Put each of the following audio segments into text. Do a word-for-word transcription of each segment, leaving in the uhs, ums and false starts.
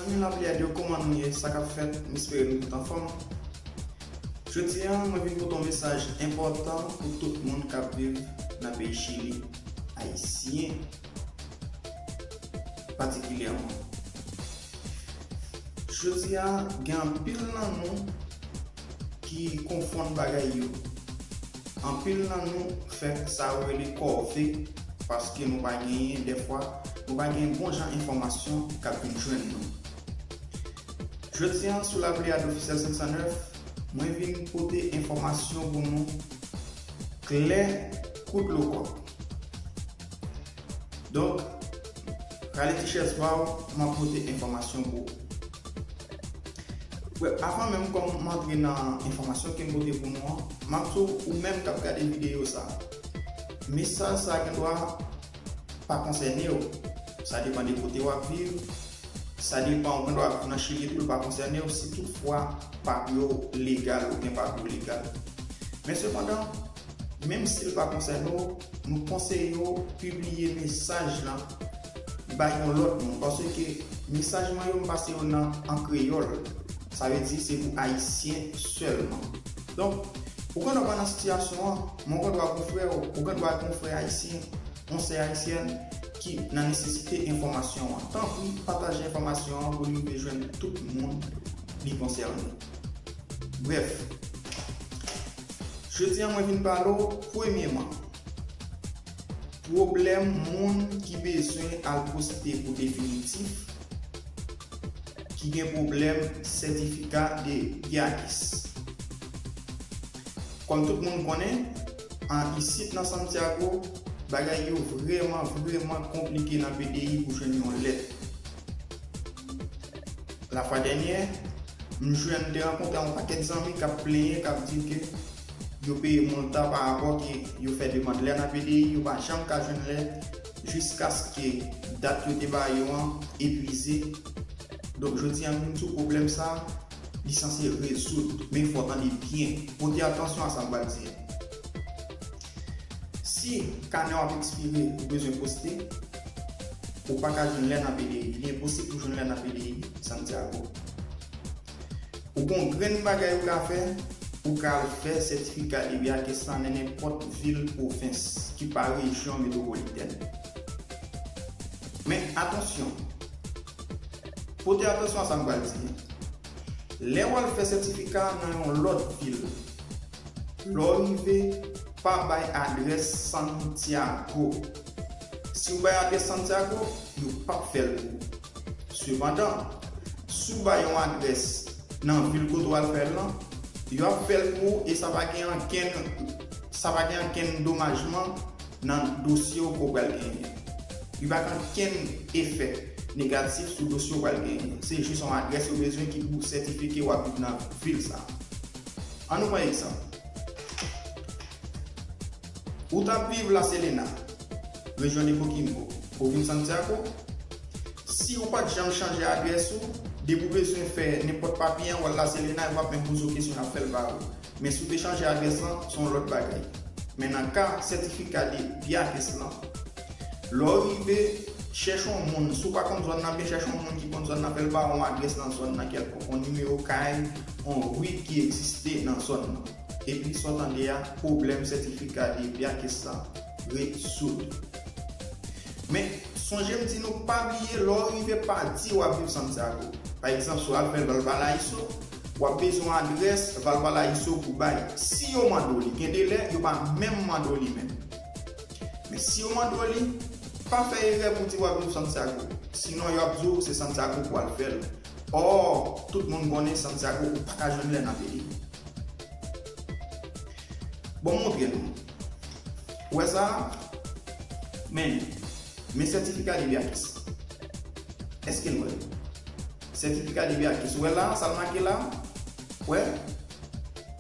Zanmi Lapli a di yo, kòman nou ye? Sa k ap fèt? M espere nou tout anfòm. Jodi a, mwen vin pote yon mesaj enpòtan pou tout moun k ap viv nan peyi Chili, Ayisyen patikilyèman. Jodi a, gen anpil nan nou ki konfonn bagay yo. Anpil nan nou fè sa yo rele kòve, paske nou pa genyen, dèfwa, nou pa gen bon jan enfòmasyon k ap vin jwenn nou. Jodi a, sou Lapli a Ofisyèl senk san nèf, mwen vin pote enfòmasyon pou nou klè kou dlo kòk. Donk, rale ti chèz pa w, m ap pote enfòmasyon pou ou. Wè, avan menm kòm m antre nan enfòmasyon ke m pote pou nou an, m ap di w, ou menm k ap gade videyo sa a, mesaj sa a gendwa pa konsène w. Sa depann de kote w ap viv, sa depann, ou gendwa ap viv nan Chili tou, l pa konsène w si toutfwa papye w legal, ou gen papye w legal. Men sepandan, menm si l pa konsène w, nou konseye w pibliye mesaj lan bay yon lòt moun, paske mesaj mwen yo, m pase yo nan, an kreyòl. Sa vle di se pou Ayisyen sèlman. Donk, ou gendwa pa nan sitiyasyon an, men ou gendwa gon frè w, ou gendwa gon frè ayisyen, yon sè ayisyèn ki nan nesesite enfòmasyon an. Tanpri, pataje enfòmasyon an pou li rive jwenn tout moun li konsène. Brèf, jodi a mwen vin pale w, premyeman, pwoblèm moun ki bezwen al poste pou definitif, ki gen pwoblèm sètifika de vyakis. Kòm tout moun konnen, an isit nan Santiago, bagay yo vrèman, vrèman konplike nan P D I pou jwenn yon lèt. Lafwa dènyè, m jwenn, te rankontre yon pakèt zanmi k ap plenyen, k ap di ke yo peye multa pa rapò ke yo fè demann lè nan P D I, yo pa janm ka jwenn lè, jiskaske dat yo te ba yo an epwize. Donk, jodi a, m vin sou pwoblèm sa a, li sanse rezoud, men fò w tande byen. Pote atansyon a sa m pral di a. Si kanè w ap ekspire, ou bezwen poste, ou pa ka jwenn lè nan P D I. Li enposib pou jwenn lè nan P D I Santiago. Ou gon grenn bagay ou ka fè, ou ka al fè sètifika de vyakis lan nan nenpòt vil pwovens ki pa rejyon metwopolitèn. Men atansyon, pote atansyon a sa m pral di. Lè w al fè sètifika nan yon lòt vil, lè w rive, pa bay adrès Santiago. Si w bay adrès Santiago, yo p ap fè l pou ou. Sepandan, si w bay yon adrès nan vil kote w al fè l lan, yo ap fè l pou ou e sa pa gen ankenn, sa pa gen ankenn domajman nan dosye w ke w pral genyen. Li pa gen ankenn efè negatif sou dosye w pral genyen. Se jis yon adrès yo bezwen ki pou sètifike w ap viv nan vil sa a. Ann nou pran egzanp. Ou t ap viv La Selena, rejyon de Coquimbo, ou vin Santiago. Si ou pa t janm chanje adrès ou, depi w bezwen fè nenpòt papye an, w al La Selena, yo p ap menm poze w kesyon, y ap fè l ba ou. Men si w te chanje adrès lan, se yon lòt bagay. Men nan ka sètifika de vyakis lan, lè w rive, chèche yon moun, si w pa konn zòn nan byen, chèche yon moun ki konn zòn nan, fè l ba w yon adrès nan zòn nan kèlkonk, yon nimewo kay, yon ri ki egziste nan zòn nan. Epi sa w tande a, pwoblèm sètifika de vyakis lan rezoud. Men, sonje m di nou pa bliye, lè w rive, pa di w ap viv Santiago. Pa egzanp, si w al fè Valparaíso, w ap bezwen yon adrès Valparaíso pou bay. Si yo mande w li, gen de lè, yo pa menm mande w li menm. Men si yo mande w li, pa fè erè pou di w ap viv Santiago. Sinon, y ap di w se Santiago pou w al fè l. Ò, tout moun konnen Santiago, ou pa ka jwenn lè nan P D I. Bon, m montre nou. Ou wè sa a? Men, men sètifika de vyakis. Èske n wè l? Sètifika de vyakis. Ou wè la, sa l make la? Wè?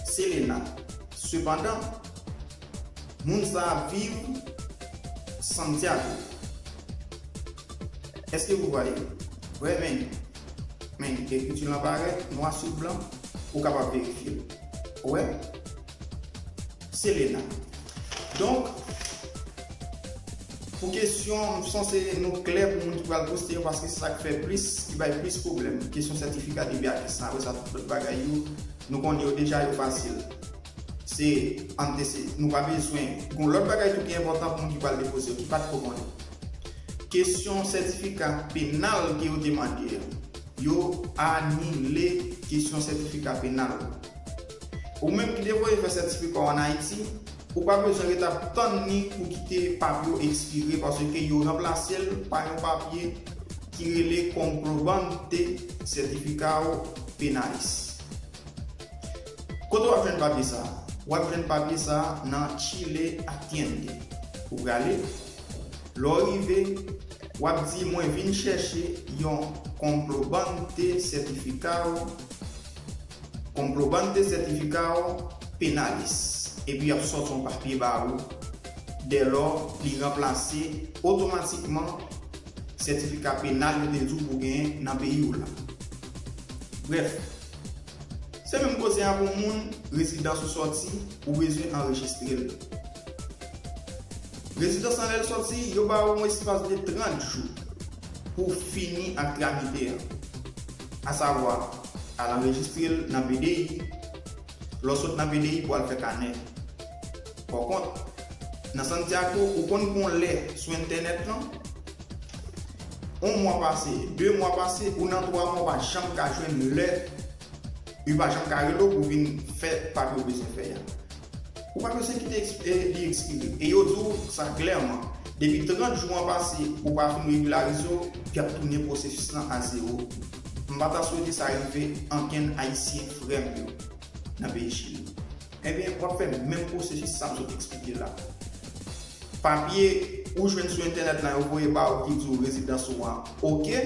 Selena. Sepandan, moun sa a ap viv Santiago. Èske vous voyez? Wè, men, men, ekriti lan parèt, nwa sou blan, ou kapab verifye l. Ou wè? Selena. Donk, Pou kesyon, m panse nou klè pou moun ki pral poste yo, paske se sa k fè plis, ki bay plis pwoblèm. Kesyon sètifika de B A K S lan, apre sa, tout lòt bagay yo, nou konnen yo deja, yo fasil. Se antese, nou pa bezwen. Gon lòt bagay tou ki enpòtan pou moun ki pral depoze yo, ki pa t ko konnen. Kesyon sètifika penal ke yo te mande a, yo anile kesyon sètifika penal. Ou menm ki te voye fè sètifika w ann Ayiti, ou pa bezwen ret ap tann ni pou kite papye w ekspire, paske yo ranplase l pa yon papye ki rele Comprobante Certificado Penales. Kote w ap jwenn papye sa a? W ap jwenn papye sa a nan Chile Atiende. Ou prale, lè w rive, w ap di, "Mwen vin chèche yon Comprobante Certificado, Comprobante Certificado Penales." Epi y ap sòti yon papye ba ou. Dèlò, li ranplase otomatikman sètifika penal yo te di w pou genyen nan peyi w la. Brèf, se menm koze a pou moun, rezidans ou sòti, ou bezwen anrejistre l. Rezidans lan lè l sòti, yo ba ou yon espas de trant jou pou w fini ak tramite a. Asavwa, al anrejistre l nan P D I, lè w sot nan P D I pou al fè kanè. Pòkont, nan Santiago, ou konn gon lè sou entènèt lan, yon mwa pase, de mwa pase, ou nan twa mwa, ou pa janm ka jwenn lè, ou pa janm ka rele w pou vin fè papye w bezwen fè a. Ou pa bezwen kite eks-, e, li ekspire. E yo di w sa klèman, depi trant jou an pase, ou pa fin regilarize w, y ap tounen pwosesis lan a zewo. M pa ta swete sa rive ankenn Ayisyen frè m yo nan peyi Chili. Ebyen, w ap fè menm pwosesis sa m sot eksplike la. Papye ou jwenn sou entènèt lan, yo voye ba ou ki di w rezidans ou an oke,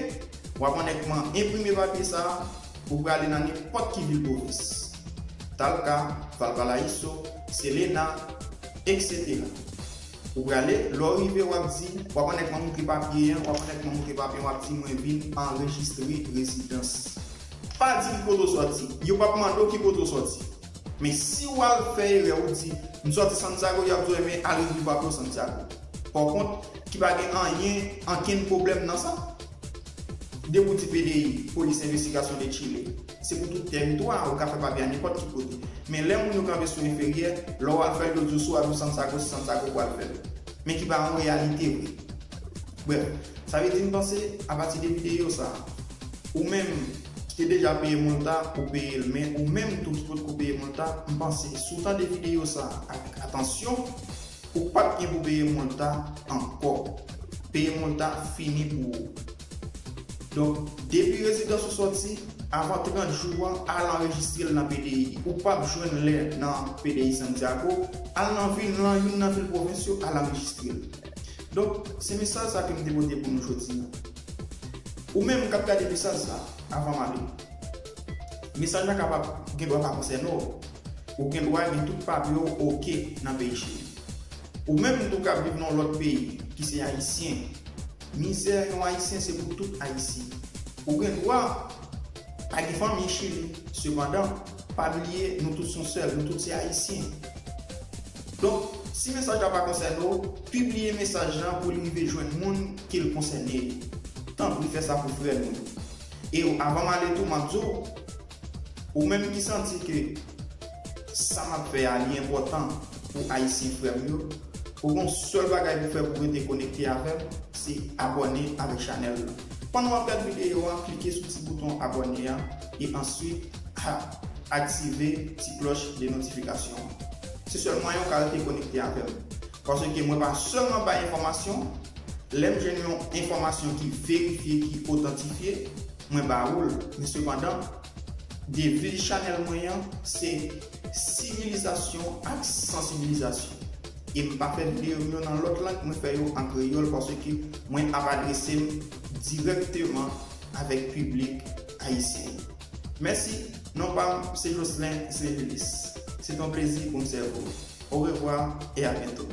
w ap annik man enprime papye sa a, ou prale nan nenpòt ki vil pwovens. Talca, Valparaíso, Selena, etsetera. Ou prale, lè w rive, w ap di, w ap annik man montre papye an, w ap annik man montre papye an, w ap di, "Mwen vin anrejistre rezidans." Pa di ki kote w sòti. Yo p ap mande w ki kote w sòti. Men si w al fè erè, ou di, "M sòti Santiago," y ap di w, "Ebyen, al regle papye w Santiago." Pòkont, ki pa gen anyen, ankenn pwoblèm nan sa. Depi w di P D I, Polis Envestigasyon de Chile, se pou tout tèritwa, ou ka fè papye a nenpòt ki kote. Men lè moun yo kanpe sou enferyè, lè w al fè l, yo di w si w ap viv Santiago, se Santiago pou w al fè l. Men ki pa yon reyalite vre. Brèf, sa vle di m panse, apati de videyo sa a, ou menm ki te deja peye multa, ou peye l, men ou menm tou ki potko peye multa, m panse, si w tande videyo sa a avèk atansyon, ou p ap gen pou peye multa ankò. Peye multa fini pou ou. Donk, depi rezidans ou sòti, avan trant jou an, al anrejistre l nan P D I. Ou p ap jwenn lè nan P D I Santiago, al nan vil, nan youn nan vil pwovens yo, al anrejistre l. Donk, se mesaj sa ke m te pote pou nou jodi a. Ou menm k ap gade mesaj sa, avan m ale, mesaj la kapab gen dwa pa konsène w. Ou gen dwa gen tout papye w oke nan peyi Chili. Ou menm tou k ap viv nan yon lòt peyi ki se Ayisyen, mizè yon Ayisyen se pou tout Ayisyen. Ou gen dwa pa gen fanmi Chili, sepandan, pa bliye nou tout se yon sèl, nou tout se Ayisyen. Donk, si mesaj la pa konsène w, pibliye mesaj la pou li rive jwenn moun ke l konsène yo. Tanpri fè sa pou frè nou yo. E avan m ale tou, m ap di w, ou menm ki santi ke sa m ap fè a li enpòtan pou Ayisyen frè m yo, ou gen yon sèl bagay pou fè pou rete konekte avè m, se abòne avèk chanèl la. Pandan w ap gade videyo a, klike sou ti bouton abòne a e answit a-, aktive ti klòch de notifikasyon an. Se sèl mwayen w ka rete konekte avè m. Paske mwen pa sèlman bay enfòmasyon, lè m jwenn yon enfòmasyon ki verifye, ki otantifye, mwen ba ou l. Men sepandan, deviz chanèl mwen an, se sivilizasyon ak sansibilizasyon. E m pa fè videyo m yo nan lòt lang, mwen fè yo an kreyòl paske mwen ap adrese m dirèkteman avèk piblik ayisyen yo. Mèsi, non pa m se Jocelyn Saint-Julius. C'est un plaisir pou m sèvi w. Au revoir et à bientôt.